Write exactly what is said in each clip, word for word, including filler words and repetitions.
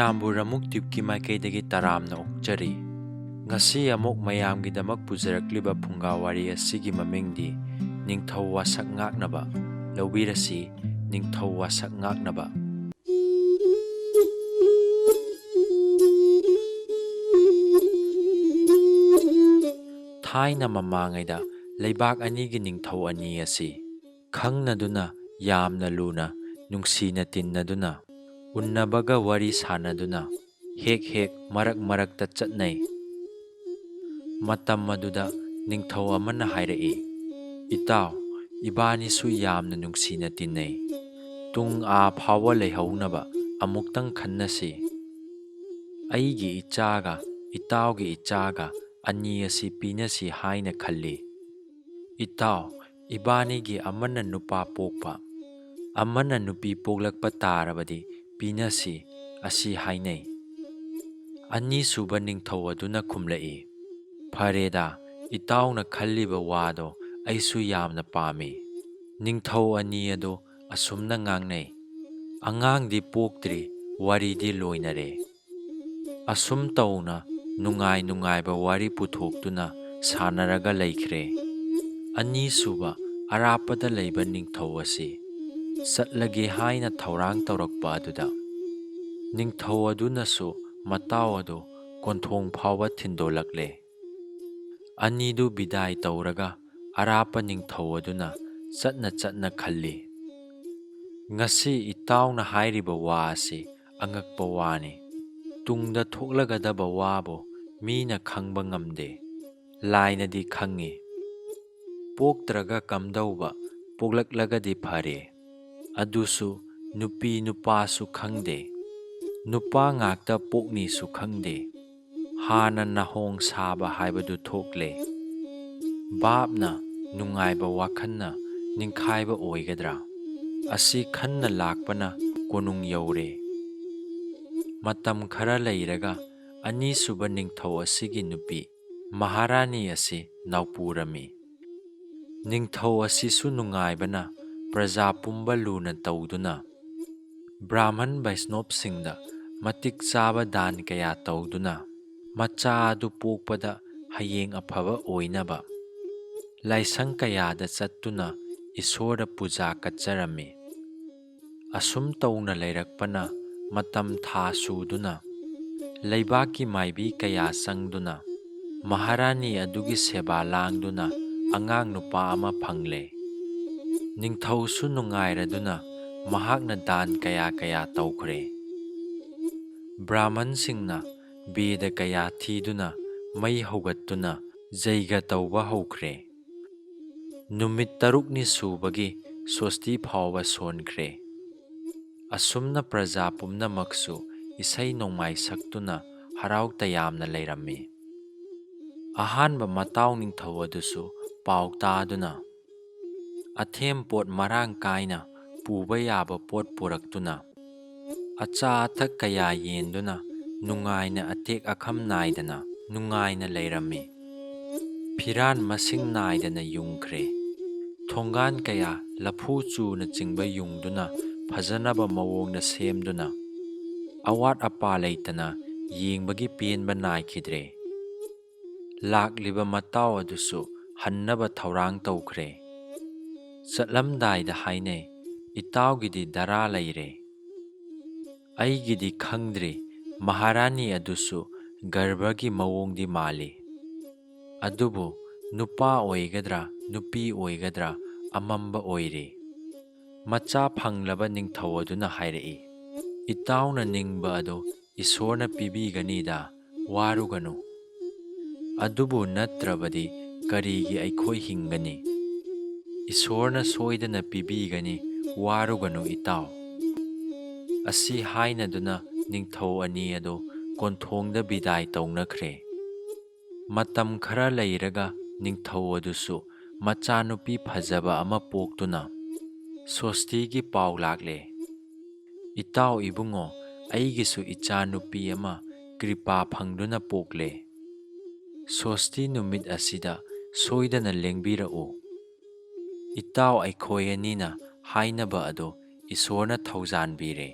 ꯃꯌꯥꯝꯕꯨ ꯔꯃꯨꯛ ꯇ꯭ꯌꯨꯕꯀꯤ ꯃꯥꯏꯀꯩꯗꯒꯤ ꯇꯔꯥꯝꯅ ꯑꯣꯛꯆꯔꯤ꯫ ꯉꯁꯤ ꯑꯃꯨꯛ ꯃꯌꯥꯝꯒꯤꯗꯃꯛ ꯄꯨꯖꯔꯛꯂꯤꯕ ꯐꯨꯡꯒꯥ ꯋꯥꯔꯤ ꯑꯁꯤꯒꯤ ꯃꯃꯤꯡꯗꯤ ꯅꯤꯡꯊꯧ ꯋꯥꯁꯛ ꯉꯥꯛꯅꯕ꯫ ꯂꯧꯕꯤꯔꯁꯤ, ꯅꯤꯡꯊꯧ ꯋꯥꯁꯛ ꯉꯥꯛꯅꯕ꯫ ꯊꯥꯏꯅ ꯃꯃꯥꯡꯉꯩꯗ ꯂꯩꯕꯥꯛ ꯑꯅꯤꯒꯤ ꯅꯤꯡꯊꯧ ꯑꯅꯤ ꯑꯁꯤ ꯈꯪꯅꯗꯨꯅ, ꯌꯥꯝꯅ ꯂꯨꯅ ꯅꯨꯡꯁꯤꯅ ꯇꯤꯟꯅꯗꯨꯅ, ꯎꯟꯅꯕꯒ ꯋꯥꯔꯤ ꯁꯥꯟꯅꯗꯨꯅ ꯍꯦꯛ ꯍꯦꯛ ꯃꯔꯛ ꯃꯔꯛꯇ ꯆꯠꯅꯩ꯫ ꯃꯇꯝ ꯑꯗꯨꯗ ꯅꯤꯡꯊꯧ ꯑꯃꯅ ꯍꯥꯏꯔꯛꯏ, "ꯏꯇꯥꯎ, ꯏꯕꯥꯅꯤꯁꯨ ꯌꯥꯝꯅ ꯅꯨꯡꯁꯤꯅ ꯇꯤꯟꯅꯩ꯫ ꯇꯨꯡ ꯑꯥ ꯐꯥꯎꯕ ꯂꯩꯍꯧꯅꯕ ꯑꯃꯨꯛꯇꯪ ꯈꯟꯅꯁꯤ꯫ ꯑꯩꯒꯤ ꯏꯆꯥꯒ ꯏꯇꯥꯎꯒꯤ ꯏꯆꯥꯒ ꯑꯅꯤ ꯑꯁꯤ ꯄꯤꯅꯁꯤ ꯍꯥꯏꯅ ꯈꯜꯂꯤ꯫ ꯏꯇꯥꯎ, ꯏꯕꯥꯅꯤꯒꯤ ꯑꯃꯅ ꯅꯨꯄꯥ ꯄꯣꯛꯄ, ꯑꯃꯅ ꯅꯨꯄꯤ ꯄꯣꯛꯂꯛꯄ ꯇꯥꯔꯕꯗꯤ ꯄꯤꯅꯁꯤ" ꯑꯁꯤ ꯍꯥꯏꯅꯩ꯫ ꯑꯅꯤꯁꯨꯕ ꯅꯤꯡꯊꯧ ꯑꯗꯨꯅ ꯈꯨꯝꯂꯛꯏ, "ꯐꯔꯦꯗ, ꯏꯇꯥꯎꯅ ꯈꯜꯂꯤꯕ ꯋꯥꯗꯣ ꯑꯩꯁꯨ ꯌꯥꯝꯅ ꯄꯥꯝꯃꯤ"꯫ ꯅꯤꯡꯊꯧ ꯑꯅꯤ ꯑꯗꯨ ꯑꯁꯨꯝꯅ ꯉꯥꯡꯅꯩ, "ꯑꯉꯥꯡꯗꯤ ꯄꯣꯛꯇ꯭ꯔꯤ, ꯋꯥꯔꯤꯗꯤ ꯂꯣꯏꯅꯔꯦ"꯫ ꯑꯁꯨꯝ ꯇꯧꯅ ꯅꯨꯡꯉꯥꯏ ꯅꯨꯡꯉꯥꯏꯕ ꯋꯥꯔꯤ ꯄꯨꯊꯣꯛꯇꯨꯅ ꯁꯥꯟꯅꯔꯒ ꯂꯩꯈ꯭ꯔꯦ꯫ ꯑꯅꯤꯁꯨꯕ ꯑꯔꯥꯞꯄꯗ ꯂꯩꯕ ꯅꯤꯡꯊꯧ ꯑꯁꯤ ꯆꯠꯂꯒꯦ ꯍꯥꯏꯅ ꯊꯧꯔꯥꯡ ꯇꯧꯔꯛꯄ ꯑꯗꯨꯗ ꯅꯤꯡꯊꯧ ꯑꯗꯨꯅꯁꯨ ꯃꯇꯥꯎ ꯑꯗꯨ ꯀꯣꯟꯊꯣꯡ ꯐꯥꯎꯕ ꯊꯤꯟꯗꯣꯛꯂꯛꯂꯦ꯫ ꯑꯅꯤꯗꯨ ꯕꯤꯗꯥꯏ ꯇꯧꯔꯒ ꯑꯔꯥꯞꯄ ꯅꯤꯡꯊꯧ ꯑꯗꯨꯅ ꯆꯠꯅ ꯆꯠꯅ ꯈꯜꯂꯤ, "ꯉꯁꯤ ꯏꯇꯥꯎꯅ ꯍꯥꯏꯔꯤꯕ ꯋꯥ ꯑꯁꯤ ꯑꯉꯛꯄ ꯋꯥꯅꯤ꯫ ꯇꯨꯡꯗ ꯊꯣꯛꯂꯒꯗꯕ ꯋꯥꯕꯨ ꯃꯤꯅ ꯈꯪꯕ ꯉꯝꯗꯦ, ꯂꯥꯏꯅꯗꯤ ꯈꯪꯉꯤ꯫ ꯄꯣꯛꯇ꯭ꯔꯒ ꯀꯝꯗꯧꯕ, ꯄꯣꯛꯂꯛꯂꯒꯗꯤ ꯐꯔꯦ꯫ ꯑꯗꯨꯁꯨ ꯅꯨꯄꯤ ꯅꯨꯄꯥꯁꯨ ꯈꯪꯗꯦ, ꯅꯨꯄꯥ ꯉꯥꯛꯇ ꯄꯣꯛꯅꯤꯁꯨ ꯈꯪꯗꯦ꯫ ꯍꯥꯟꯅ ꯅꯥꯍꯣꯡ ꯁꯥꯕ ꯍꯥꯏꯕꯗꯨ ꯊꯣꯛꯂꯦ꯫ ꯚꯥꯞꯅ ꯅꯨꯡꯉꯥꯏꯕ ꯋꯥꯈꯜꯅ ꯅꯤꯡꯈꯥꯏꯕ ꯑꯣꯏꯒꯗ꯭ꯔꯥ? ꯑꯁꯤ ꯈꯟꯅ ꯂꯥꯛꯄꯅ ꯀꯣꯅꯨꯡ ꯌꯧꯔꯦ"꯫ ꯃꯇꯝ ꯈꯔ ꯂꯩꯔꯒ ꯑꯅꯤꯁꯨꯕ ꯅꯤꯡꯊꯧ ꯑꯁꯤꯒꯤ ꯅꯨꯄꯤ ꯃꯍꯥꯔꯥꯅꯤ ꯑꯁꯤ ꯅꯥꯎꯄꯨꯔꯝꯃꯤ꯫ ꯅꯤꯡꯊꯧ ꯑꯁꯤꯁꯨ ꯅꯨꯡꯉꯥꯏꯕꯅ ꯄ꯭ꯔꯖꯥ ꯄꯨꯝꯕ ꯂꯨꯅ ꯇꯧꯗꯨꯅ ꯕ꯭ꯔꯥꯍꯃꯟ ꯕꯩꯁꯅꯣꯞꯁꯤꯡꯗ ꯃꯇꯤꯛ ꯆꯥꯕ ꯗꯥꯟ ꯀꯌꯥ ꯇꯧꯗꯨꯅ, ꯃꯆꯥ ꯑꯗꯨ ꯄꯣꯛꯄꯗ ꯍꯌꯦꯡ ꯑꯐꯕ ꯑꯣꯏꯅꯕ ꯂꯥꯏꯁꯪ ꯀꯌꯥꯗ ꯆꯠꯇꯨꯅ ꯏꯁꯣꯔꯗ ꯄꯨꯖꯥ ꯀꯠꯆꯔꯝꯃꯤ꯫ ꯑꯁꯨꯝ ꯇꯧꯅ ꯂꯩꯔꯛꯄꯅ ꯃꯇꯝ ꯊꯥ ꯁꯨꯗꯨꯅ, ꯂꯩꯕꯥꯛꯀꯤ ꯃꯥꯏꯕꯤ ꯀꯌꯥ ꯆꯪꯗꯨꯅ, ꯃꯍꯥꯔꯥꯅꯤ ꯑꯗꯨꯒꯤ ꯁꯦꯕꯥ ꯂꯥꯡꯗꯨꯅ ꯑꯉꯥꯡ ꯅꯨꯄꯥ ꯑꯃ ꯐꯪꯂꯦ꯫ ꯅꯤꯡꯊꯧꯁꯨ ꯅꯨꯡꯉꯥꯏꯔꯗꯨꯅ ꯃꯍꯥꯛꯅ ꯗꯥꯟ ꯀꯌꯥ ꯀꯌꯥ ꯇꯧꯈ꯭ꯔꯦ꯫ ꯕ꯭ꯔꯥꯍꯃꯟꯁꯤꯡꯅ ꯕꯦꯗ ꯀꯌꯥ ꯊꯤꯗꯨꯅ ꯃꯩ ꯍꯧꯒꯠꯇꯨꯅ ꯖꯩꯒ ꯇꯧꯕ ꯍꯧꯈ꯭ꯔꯦ꯫ ꯅꯨꯃꯤꯠ ꯇꯔꯨꯛꯅꯤ ꯁꯨꯕꯒꯤ ꯁꯣꯁꯇꯤ ꯐꯥꯎꯕ ꯁꯣꯟꯈ꯭ꯔꯦ꯫ ꯑꯁꯨꯝꯅ ꯄ꯭ꯔꯖꯥ ꯄꯨꯝꯅꯃꯛꯁꯨ ꯏꯁꯩ ꯅꯣꯡꯃꯥꯏ ꯁꯛꯇꯨꯅ ꯍꯔꯥꯎ ꯇꯌꯥꯝꯅ ꯂꯩꯔꯝꯃꯤ꯫ ꯑꯍꯥꯟꯕ ꯃꯇꯥꯎ ꯅꯤꯡꯊꯧ ꯑꯗꯨꯁꯨ ꯄꯥꯎ ꯇꯥꯗꯨꯅ, ꯑꯊꯦꯝ ꯄꯣꯠ ꯃꯔꯥꯡ ꯀꯥꯏꯅ ꯄꯨꯕ ꯌꯥꯕ ꯄꯣꯠ ꯄꯨꯔꯛꯇꯨꯅ, ꯑꯆꯥ ꯑꯊꯛ ꯀꯌꯥ ꯌꯦꯟꯗꯨꯅ ꯅꯨꯡꯉꯥꯏꯅ ꯑꯇꯦꯛ ꯑꯈꯝ ꯅꯥꯏꯗꯅ ꯅꯨꯡꯉꯥꯏꯅ ꯂꯩꯔꯝꯃꯤ꯫ ꯐꯤꯔꯥꯟ ꯃꯁꯤꯡ ꯅꯥꯏꯗꯅ ꯌꯨꯡꯈ꯭ꯔꯦ꯫ ꯊꯣꯡꯒꯥꯟ ꯀꯌꯥ ꯂꯐꯨ ꯆꯨꯅꯆꯤꯡꯕ ꯌꯨꯡꯗꯨꯅ ꯐꯖꯅꯕ ꯃꯑꯣꯡꯗ ꯁꯦꯝꯗꯨꯅ, ꯑꯋꯥꯠ ꯑꯄꯥ ꯂꯩꯇꯅ ꯌꯦꯡꯕꯒꯤ ꯄꯦꯟꯕ ꯅꯥꯏꯈꯤꯗ꯭ꯔꯦ꯫ ꯂꯥꯛꯂꯤꯕ ꯃꯇꯥꯎ ꯑꯗꯨꯁꯨ ꯍꯟꯅꯕ ꯊꯧꯔꯥꯡ ꯇꯧꯈ꯭ꯔꯦ꯫ ꯆꯠꯂꯝꯗꯥꯏꯗ ꯍꯥꯏꯅꯩ, "ꯏꯇꯥꯎꯒꯤꯗꯤ ꯙꯔꯥ ꯂꯩꯔꯦ꯫ ꯑꯩꯒꯤꯗꯤ ꯈꯪꯗ꯭ꯔꯤ, ꯃꯍꯥꯔꯥꯅꯤ ꯑꯗꯨꯁꯨ ꯒꯔꯚꯒꯤ ꯃꯑꯣꯡꯗꯤ ꯃꯥꯜꯂꯤ꯫ ꯑꯗꯨꯕꯨ ꯅꯨꯄꯥ ꯑꯣꯏꯒꯗ꯭ꯔꯥ, ꯅꯨꯄꯤ ꯑꯣꯏꯒꯗ꯭ꯔꯥ, ꯑꯃꯝꯕ ꯑꯣꯏꯔꯤ꯫" ꯃꯆꯥ ꯐꯪꯂꯕ ꯅꯤꯡꯊꯧ ꯑꯗꯨꯅ ꯍꯥꯏꯔꯛꯏ, "ꯏꯇꯥꯎꯅ ꯅꯤꯡꯕ ꯑꯗꯨ ꯏꯁꯣꯔꯅ ꯄꯤꯕꯤꯒꯅꯤꯗ, ꯋꯥꯔꯨꯒꯅꯨ꯫ ꯑꯗꯨꯕꯨ ꯅꯠꯇ꯭ꯔꯕꯗꯤ ꯀꯔꯤꯒꯤ ꯑꯩꯈꯣꯏ ꯍꯤꯡꯒꯅꯤ? ꯏꯁꯣꯔꯅ ꯁꯣꯏꯗꯅ ꯄꯤꯕꯤꯒꯅꯤ, ꯋꯥꯔꯨꯒꯅꯨ ꯏꯇꯥꯎ꯫" ꯑꯁꯤ ꯍꯥꯏꯅꯗꯨꯅ ꯅꯤꯡꯊꯧ ꯑꯅꯤ ꯑꯗꯨ ꯀꯣꯟꯊꯣꯡꯗ ꯕꯤꯗꯥꯏ ꯇꯧꯅꯈ꯭ꯔꯦ꯫ ꯃꯇꯝ ꯈꯔ ꯂꯩꯔꯒ ꯅꯤꯡꯊꯧ ꯑꯗꯨꯁꯨ ꯃꯆꯥꯅꯨꯄꯤ ꯐꯖꯕ ꯑꯃ ꯄꯣꯛꯇꯨꯅ ꯁꯣꯁꯇꯤꯒꯤ ꯄꯥꯎ ꯂꯥꯛꯂꯦ, "ꯏꯇꯥꯎ ꯏꯕꯨꯡꯉꯣ, ꯑꯩꯒꯤꯁꯨ ꯏꯆꯥꯅꯨꯄꯤ ꯑꯃ ꯀ꯭ꯔꯤꯄꯥ ꯐꯪꯗꯨꯅ ꯄꯣꯛꯂꯦ꯫ ꯁꯣꯁꯇꯤ ꯅꯨꯃꯤꯠ ꯑꯁꯤꯗ ꯁꯣꯏꯗꯅ ꯂꯦꯡꯕꯤꯔꯛꯎ꯫ ꯏꯇꯥꯎ ꯑꯩꯈꯣꯏ ꯑꯅꯤꯅ ꯍꯥꯏꯅꯕ ꯑꯗꯨ ꯏꯁꯣꯔꯅ ꯊꯧꯖꯥꯟꯕꯤꯔꯦ꯫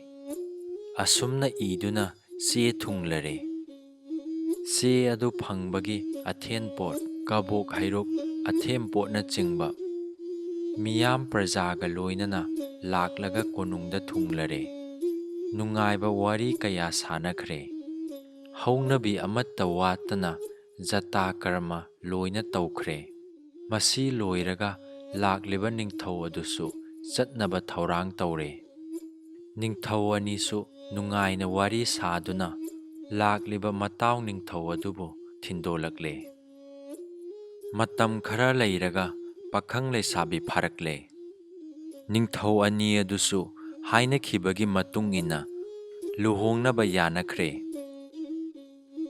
ꯑꯁꯨꯝꯅ ꯏꯗꯨꯅ ꯆꯦ ꯊꯨꯡꯂꯔꯦ꯫ ꯆꯦ ꯑꯗꯨ ꯐꯪꯕꯒꯤ ꯑꯊꯦꯟꯄꯣꯠ, ꯀꯕꯣꯛ ꯍꯩꯔꯨꯛ, ꯑꯊꯦꯟꯄꯣꯠꯅꯆꯤꯡꯕ ꯃꯤꯌꯥꯝ ꯄ꯭ꯔꯖꯥꯒ ꯂꯣꯏꯅꯅ ꯂꯥꯛꯂꯒ ꯀꯣꯅꯨꯡꯗ ꯊꯨꯡꯂꯔꯦ꯫ ꯅꯨꯡꯉꯥꯏꯕ ꯋꯥꯔꯤ ꯀꯌꯥ ꯁꯥꯅꯈ꯭ꯔꯦ꯫ ꯍꯧꯅꯕꯤ ꯑꯃꯠꯇ ꯋꯥꯠꯇꯅ ꯖꯇꯥ ꯀꯔꯃ ꯂꯣꯏꯅ ꯇꯧꯈ꯭ꯔꯦ꯫ ꯃꯁꯤ ꯂꯣꯏꯔꯒ ꯂꯥꯛꯂꯤꯕ ꯅꯤꯡꯊꯧ ꯑꯗꯨꯁꯨ ꯆꯠꯅꯕ ꯊꯧꯔꯥꯡ ꯇꯧꯔꯦ꯫ ꯅꯤꯡꯊꯧ ꯑꯅꯤꯁꯨ ꯅꯨꯡꯉꯥꯏꯅ ꯋꯥꯔꯤ ꯁꯥꯗꯨꯅ ꯂꯥꯛꯂꯤꯕ ꯃꯇꯥꯎ ꯅꯤꯡꯊꯧ ꯑꯗꯨꯕꯨ ꯊꯤꯟꯗꯣꯛꯂꯛꯂꯦ꯫ ꯃꯇꯝ ꯈꯔ ꯂꯩꯔꯒ ꯄꯥꯈꯪ ꯂꯩꯁꯥꯕꯤ ꯐꯥꯔꯛꯂꯦ꯫ ꯅꯤꯡꯊꯧ ꯑꯅꯤ ꯑꯗꯨꯁꯨ ꯍꯥꯏꯅꯈꯤꯕꯒꯤ ꯃꯇꯨꯡ ꯏꯟꯅ ꯂꯨꯍꯣꯡꯅꯕ ꯌꯥꯅꯈ꯭ꯔꯦ꯫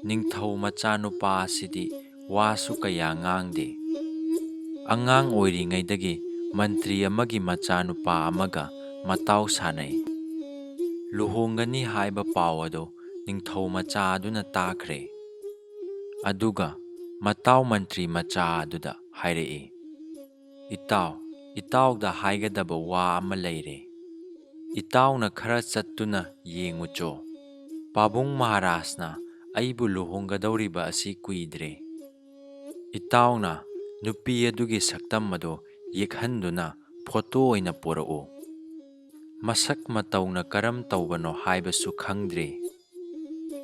ꯅꯤꯡꯊꯧ ꯃꯆꯥꯅꯨꯄꯥ ꯑꯁꯤꯗꯤ ꯋꯥꯁꯨ ꯀꯌꯥ ꯉꯥꯡꯗꯦ꯫ ꯑꯉꯥꯡ ꯑꯣꯏꯔꯤꯉꯩꯗꯒꯤ ꯃꯟꯇ꯭ꯔꯤ ꯑꯃꯒꯤ ꯃꯆꯥꯅꯨꯄꯥ ꯑꯃꯒ ꯃꯇꯥꯎ ꯁꯥꯟꯅꯩ꯫ ꯂꯨꯍꯣꯡꯒꯅꯤ ꯍꯥꯏꯕ ꯄꯥꯎ ꯑꯗꯨ ꯅꯤꯡꯊꯧ ꯃꯆꯥ ꯑꯗꯨꯅ ꯇꯥꯈ꯭ꯔꯦ꯫ ꯑꯗꯨꯒ ꯃꯇꯥꯎ ꯃꯟꯇ꯭ꯔꯤ ꯃꯆꯥ ꯑꯗꯨꯗ ꯍꯥꯏꯔꯛꯏ, "ꯏꯇꯥꯎ, ꯏꯇꯥꯎꯗ ꯍꯥꯏꯒꯗꯕ ꯋꯥ ꯑꯃ ꯂꯩꯔꯦ꯫ ꯏꯇꯥꯎꯅ ꯈꯔ ꯆꯠꯇꯨꯅ ꯌꯦꯡꯉꯨꯆꯣ꯫ ꯄꯥꯕꯨꯡ ꯃꯍꯥꯔꯥꯖꯅ ꯑꯩꯕꯨ ꯂꯨꯍꯣꯡꯒꯗꯧꯔꯤꯕ ꯑꯁꯤ ꯀꯨꯏꯗ꯭ꯔꯦ꯫ ꯏꯇꯥꯎꯅ ꯅꯨꯄꯤ ꯑꯗꯨꯒꯤ ꯁꯛꯇꯝ ꯑꯗꯨ ꯌꯦꯛꯍꯟꯗꯨꯅ ꯐꯣꯇꯣ ꯑꯣꯏꯅ ꯄꯨꯔꯛꯎ꯫ ꯃꯁꯛ ꯃꯇꯧꯅ ꯀꯔꯝ ꯇꯧꯕꯅꯣ ꯍꯥꯏꯕꯁꯨ ꯈꯪꯗ꯭ꯔꯤ꯫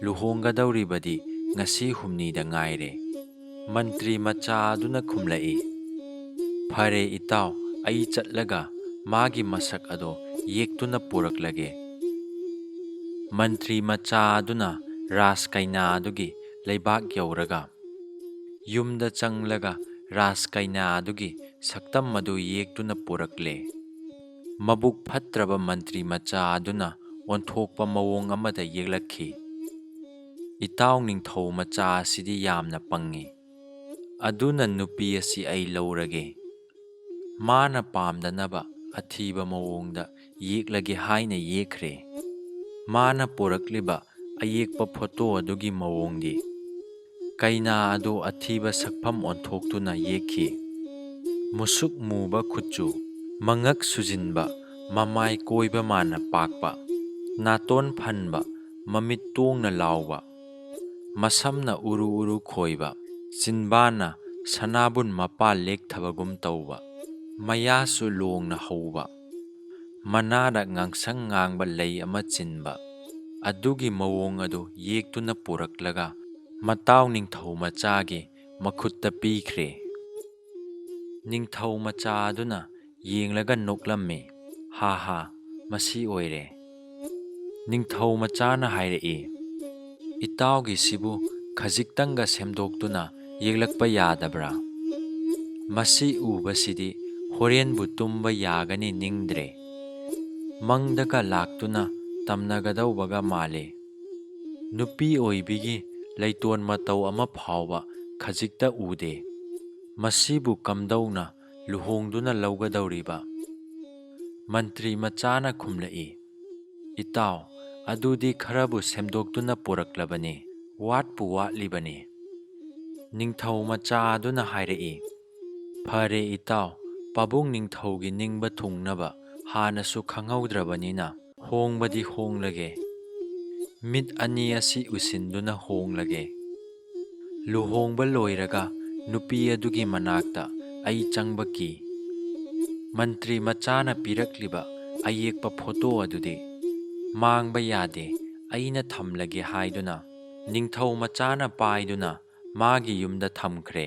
ꯂꯨꯍꯣꯡꯒꯗꯧꯔꯤꯕꯗꯤ ꯉꯁꯤ ꯍꯨꯝꯅꯤꯗ ꯉꯥꯏꯔꯦ꯫" ꯃꯟꯇ꯭ꯔꯤ ꯃꯆꯥ ꯑꯗꯨꯅ ꯈꯨꯝꯂꯛꯏ, "ꯐꯔꯦ ꯏꯇꯥꯎ, ꯑꯩ ꯆꯠꯂꯒ ꯃꯥꯒꯤ ꯃꯁꯛ ꯑꯗꯣ ꯌꯦꯛꯇꯨꯅ ꯄꯨꯔꯛꯂꯒꯦ꯫" ꯃꯟꯇ꯭ꯔꯤ ꯃꯆꯥ ꯑꯗꯨꯅ ꯔꯥꯖ ꯀꯩꯅꯥ ꯑꯗꯨꯒꯤ ꯂꯩꯕꯥꯛ ꯌꯧꯔꯒ ꯌꯨꯝꯗ ꯆꯪꯂꯒ ꯔꯥꯖ ꯀꯩꯅꯥ ꯑꯗꯨꯒꯤ ꯁꯛꯇꯝ ꯑꯗꯨ ꯌꯦꯛꯇꯨꯅ ꯄꯨꯔꯛꯂꯦ꯫ ꯃꯕꯨꯛ ꯐꯠꯇ꯭ꯔꯕ ꯃꯟꯇ꯭ꯔꯤ ꯃꯆꯥ ꯑꯗꯨꯅ ꯑꯣꯟꯊꯣꯛꯄ ꯃꯑꯣꯡ ꯑꯃꯗ ꯌꯦꯛꯂꯛꯈꯤ꯫ "ꯏꯇꯥꯎ ꯅꯤꯡꯊꯧ ꯃꯆꯥ ꯑꯁꯤꯗꯤ ꯌꯥꯝꯅ ꯄꯪꯉꯤ꯫ ꯑꯗꯨꯅ ꯅꯨꯄꯤ ꯑꯁꯤ ꯑꯩ ꯂꯧꯔꯒꯦ꯫ ꯃꯥꯅ ꯄꯥꯝꯗꯅꯕ ꯑꯊꯤꯕ ꯃꯑꯣꯡꯗ ꯌꯦꯛꯂꯒꯦ" ꯍꯥꯏꯅ ꯌꯦꯛꯈ꯭ꯔꯦ꯫ ꯃꯥꯅ ꯄꯨꯔꯛꯂꯤꯕ ꯑꯌꯦꯛꯄ ꯐꯣꯇꯣ ꯑꯗꯨꯒꯤ ꯃꯑꯣꯡꯗꯤ ꯀꯩꯅꯥ ꯑꯗꯨ ꯑꯊꯤꯕ ꯁꯛꯐꯝ ꯑꯣꯟꯊꯣꯛꯇꯨꯅ ꯌꯦꯛꯈꯤ꯫ ꯃꯨꯁꯨꯛ ꯃꯨꯕ ꯀꯨꯆꯨ, ꯃꯉꯛ ꯁꯨꯖꯤꯟꯕ, ꯃꯃꯥꯏ ꯀꯣꯏꯕ ꯃꯥꯅ ꯄꯥꯛꯄ, ꯅꯥꯇꯣꯟ ꯐꯟꯕ, ꯃꯃꯤꯠ ꯇꯣꯡꯅ ꯂꯥꯎꯕ, ꯃꯁꯝꯅ ꯎꯔꯨ ꯎꯔꯨ ꯈꯣꯏꯕ, ꯆꯤꯟꯕꯥꯟꯅ ꯁꯅꯥꯕꯨꯟ ꯃꯄꯥꯜ ꯂꯦꯛꯊꯕꯒꯨꯝ ꯇꯧꯕ, ꯃꯌꯥꯁꯨ ꯂꯣꯡꯅ ꯍꯧꯕ, ꯃꯅꯥꯗ ꯉꯥꯡꯁꯪ ꯉꯥꯡꯕ ꯂꯩ ꯑꯃ ꯆꯤꯟꯕ, ꯑꯗꯨꯒꯤ ꯃꯑꯣꯡ ꯑꯗꯨ ꯌꯦꯛꯇꯨꯅ ꯄꯨꯔꯛꯂꯒ ꯃꯇꯥꯎ ꯅꯤꯡꯊꯧ ꯃꯆꯥꯒꯤ ꯃꯈꯨꯠꯇ ꯄꯤꯈ꯭ꯔꯦ꯫ ꯅꯤꯡꯊꯧ ꯃꯆꯥ ꯑꯗꯨꯅ ꯌꯦꯡꯂꯒ ꯅꯣꯛꯂꯝꯃꯤ꯫ "ꯍꯥ ꯍꯥ, ꯃꯁꯤ ꯑꯣꯏꯔꯦ꯫" ꯅꯤꯡꯊꯧ ꯃꯆꯥꯅ ꯍꯥꯏꯔꯛꯏ, "ꯏꯇꯥꯎꯒꯤꯁꯤꯕꯨ ꯈꯖꯤꯛꯇꯪꯒ ꯁꯦꯝꯗꯣꯛꯇꯨꯅ ꯌꯦꯛꯂꯛꯄ ꯌꯥꯗꯕ꯭ꯔꯥ? ꯃꯁꯤ ꯎꯕꯁꯤꯗꯤ ꯍꯣꯔꯦꯟꯕꯨ ꯇꯨꯝꯕ ꯌꯥꯒꯅꯤ ꯅꯤꯡꯗ꯭ꯔꯦ꯫ ꯃꯪꯗꯒ ꯂꯥꯛꯇꯨꯅ ꯇꯝꯅꯒꯗꯧꯕꯒ ꯃꯥꯜꯂꯤ꯫ ꯅꯨꯄꯤ ꯑꯣꯏꯕꯤꯒꯤ ꯂꯩꯇꯣꯟ ꯃꯇꯧ ꯑꯃ ꯐꯥꯎꯕ ꯈꯖꯤꯛꯇ ꯎꯗꯦ꯫ ꯃꯁꯤꯕꯨ ꯀꯝꯗꯧꯅ ꯂꯨꯍꯣꯡꯗꯨꯅ ꯂꯧꯒꯗꯧꯔꯤꯕ?" ꯃꯟꯇ꯭ꯔꯤ ꯃꯆꯥꯅ ꯈꯨꯝꯂꯛꯏ, "ꯏꯇꯥꯎ, ꯑꯗꯨꯗꯤ ꯈꯔꯕꯨ ꯁꯦꯝꯗꯣꯛꯇꯨꯅ ꯄꯨꯔꯛꯂꯕꯅꯤ, ꯋꯥꯠꯄꯨ ꯋꯥꯠꯂꯤꯕꯅꯤ꯫" ꯅꯤꯡꯊꯧ ꯃꯆꯥ ꯑꯗꯨꯅ ꯍꯥꯏꯔꯛꯏ, "ꯐꯔꯦ ꯏꯇꯥꯎ, ꯄꯥꯕꯨꯡ ꯅꯤꯡꯊꯧꯒꯤ ꯅꯤꯡꯕ ꯊꯨꯡꯅꯕ ꯍꯥꯟꯅꯁꯨ ꯈꯪꯍꯧꯗ꯭ꯔꯕꯅꯤꯅ ꯍꯣꯡꯕꯗꯤ ꯍꯣꯡꯂꯒꯦ꯫ ꯃꯤꯠ ꯑꯅꯤ ꯑꯁꯤ ꯎꯏꯁꯤꯟꯗꯨꯅ ꯍꯣꯡꯂꯒꯦ꯫ ꯂꯨꯍꯣꯡꯕ ꯂꯣꯏꯔꯒ ꯅꯨꯄꯤ ꯑꯗꯨꯒꯤ ꯃꯅꯥꯛꯇ ꯑꯩ ꯆꯪꯕ ꯀꯤ꯫ ꯃꯟꯇ꯭ꯔꯤ ꯃꯆꯥꯅ ꯄꯤꯔꯛꯂꯤꯕ ꯑꯌꯦꯛꯄ ꯐꯣꯇꯣ ꯑꯗꯨꯗꯤ ꯃꯥꯡꯕ ꯌꯥꯗꯦ, ꯑꯩꯅ ꯊꯝꯂꯒꯦ" ꯍꯥꯏꯗꯨꯅ ꯅꯤꯡꯊꯧ ꯃꯆꯥꯅ ꯄꯥꯏꯗꯨꯅ ꯃꯥꯒꯤ ꯌꯨꯝꯗ ꯊꯝꯈ꯭ꯔꯦ꯫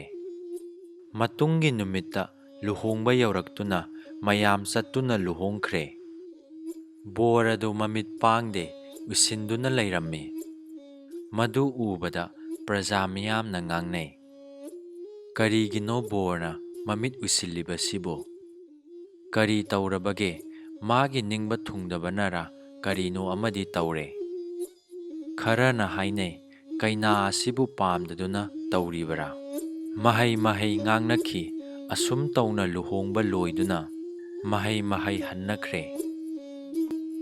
ꯃꯇꯨꯡꯒꯤ ꯅꯨꯃꯤꯠꯇ ꯂꯨꯍꯣꯡꯕ ꯌꯧꯔꯛꯇꯨꯅ ꯃꯌꯥꯝ ꯆꯠꯇꯨꯅ ꯂꯨꯍꯣꯡꯈ꯭ꯔꯦ꯫ ꯕꯣꯔ ꯑꯗꯨ ꯃꯃꯤꯠ ꯄꯥꯡꯗꯦ ꯎꯏꯁꯤꯟꯗꯨꯅ ꯂꯩꯔꯝꯃꯤ꯫ ꯃꯗꯨ ꯎꯕꯗ ꯄ꯭ꯔꯖꯥ ꯃꯤꯌꯥꯝꯅ ꯉꯥꯡꯅꯩ, "ꯀꯔꯤꯒꯤꯅꯣ ꯕꯣꯔꯅ ꯃꯃꯤꯠ ꯎꯏꯁꯤꯜꯂꯤꯕꯁꯤꯕꯨ? ꯀꯔꯤ ꯇꯧꯔꯕꯒꯦ? ꯃꯥꯒꯤ ꯅꯤꯡꯕ ꯊꯨꯡꯗꯕꯅꯔꯥ ꯀꯔꯤꯅꯣ ꯑꯃꯗꯤ ꯇꯧꯔꯦ꯫" ꯈꯔꯅ ꯍꯥꯏꯅꯩ, "ꯀꯩꯅꯥ ꯑꯁꯤꯕꯨ ꯄꯥꯝꯗꯗꯨꯅ ꯇꯧꯔꯤꯕꯔꯥ?" ꯃꯍꯩ ꯃꯍꯩ ꯉꯥꯡꯅꯈꯤ꯫ ꯑꯁꯨꯝ ꯇꯧꯅ ꯂꯨꯍꯣꯡꯕ ꯂꯣꯏꯗꯨꯅ ꯃꯍꯩ ꯃꯍꯩ ꯍꯟꯅꯈ꯭ꯔꯦ꯫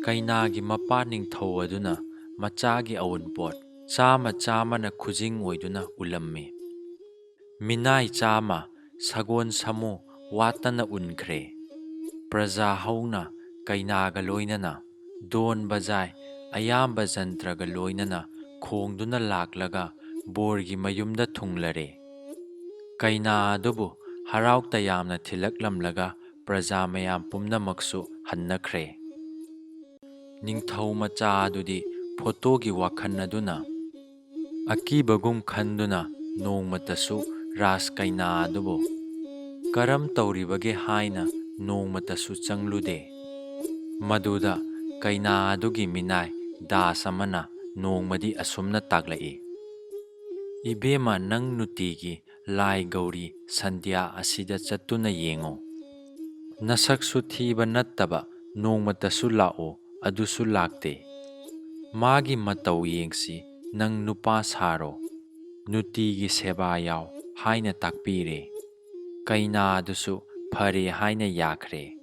ꯀꯩꯅꯥꯒꯤ ꯃꯄꯥ ꯅꯤꯡꯊꯧ ꯑꯗꯨꯅ ꯃꯆꯥꯒꯤ ꯑꯎꯟꯄꯣꯠ ꯆꯥꯃ ꯆꯥꯃꯅ ꯈꯨꯖꯤꯡ ꯑꯣꯏꯗꯨꯅ ꯎꯂꯝꯃꯤ꯫ ꯃꯤꯅꯥꯏ ꯆꯥꯃ ꯁꯒꯣꯜ ꯁꯥꯃꯨ ꯋꯥꯠꯇꯅ ꯎꯟꯈ꯭ꯔꯦ꯫ ꯄ꯭ꯔꯖꯥ ꯍꯧꯅ ꯀꯩꯅꯥꯒ ꯂꯣꯏꯅꯅ ꯗꯣꯟ ꯕꯖꯥꯏ ꯑꯌꯥꯝꯕ ꯖꯟꯇ꯭ꯔꯒ ꯂꯣꯏꯅꯅ ꯈꯣꯡꯗꯨꯅ ꯂꯥꯛꯂꯒ ꯕꯣꯔꯒꯤ ꯃꯌꯨꯝꯗ ꯊꯨꯡꯂꯔꯦ꯫ ꯀꯩꯅꯥ ꯑꯗꯨꯕꯨ ꯍꯔꯥꯎ ꯇꯌꯥꯝꯅ ꯊꯤꯜꯂꯛꯂꯝꯂꯒ ꯄ꯭ꯔꯖꯥ ꯃꯌꯥꯝ ꯄꯨꯝꯅꯃꯛꯁꯨ ꯍꯟꯅꯈ꯭ꯔꯦ꯫ ꯅꯤꯡꯊꯧ ꯃꯆꯥ ꯑꯗꯨꯗꯤ ꯐꯣꯇꯣꯒꯤ ꯋꯥꯈꯜ ꯑꯗꯨꯅ ꯑꯀꯤꯕꯒꯨꯝ ꯈꯟꯗꯨꯅ ꯅꯣꯡꯃꯇꯁꯨ ꯔꯥꯖ ꯀꯩꯅꯥ ꯑꯗꯨꯕꯨ ꯀꯔꯝ ꯇꯧꯔꯤꯕꯒꯦ ꯍꯥꯏꯅ ꯅꯣꯡꯃꯇꯁꯨ ꯆꯪꯂꯨꯗꯦ꯫ ꯃꯗꯨꯗ ꯀꯩꯅꯥ ꯑꯗꯨꯒꯤ ꯃꯤꯅꯥꯏ ꯗꯥꯁ ꯑꯃꯅ ꯅꯣꯡꯃꯗꯤ ꯑꯁꯨꯝꯅ ꯇꯥꯛꯂꯛꯏ, "ꯏꯕꯦꯝꯃ, ꯅꯪ ꯅꯨꯡꯇꯤꯒꯤ ꯂꯥꯏ ꯒꯧꯔꯤ ꯁꯟꯙ꯭ꯌꯥ ꯑꯁꯤꯗ ꯆꯠꯇꯨꯅ ꯌꯦꯡꯉꯨ꯫ ꯅꯁꯛꯁꯨ ꯊꯤꯕ ꯅꯠꯇꯕ ꯅꯣꯡꯃꯇꯁꯨ ꯂꯥꯛꯎ, ꯑꯗꯨꯁꯨ ꯂꯥꯛꯇꯦ꯫ ꯃꯥꯒꯤ ꯃꯇꯧ ꯌꯦꯡꯁꯤ, ꯅꯪ ꯅꯨꯄꯥ ꯁꯥꯔꯣ, ꯅꯨꯡꯇꯤꯒꯤ ꯁꯦꯕꯥ ꯌꯥꯎ" ꯍꯥꯏꯅ ꯇꯥꯛꯄꯤꯔꯦ꯫ ꯀꯩꯅꯥ ꯑꯗꯨꯁꯨ ꯐꯔꯦ ꯍꯥꯏꯅ ꯌꯥꯈ꯭ꯔꯦ꯫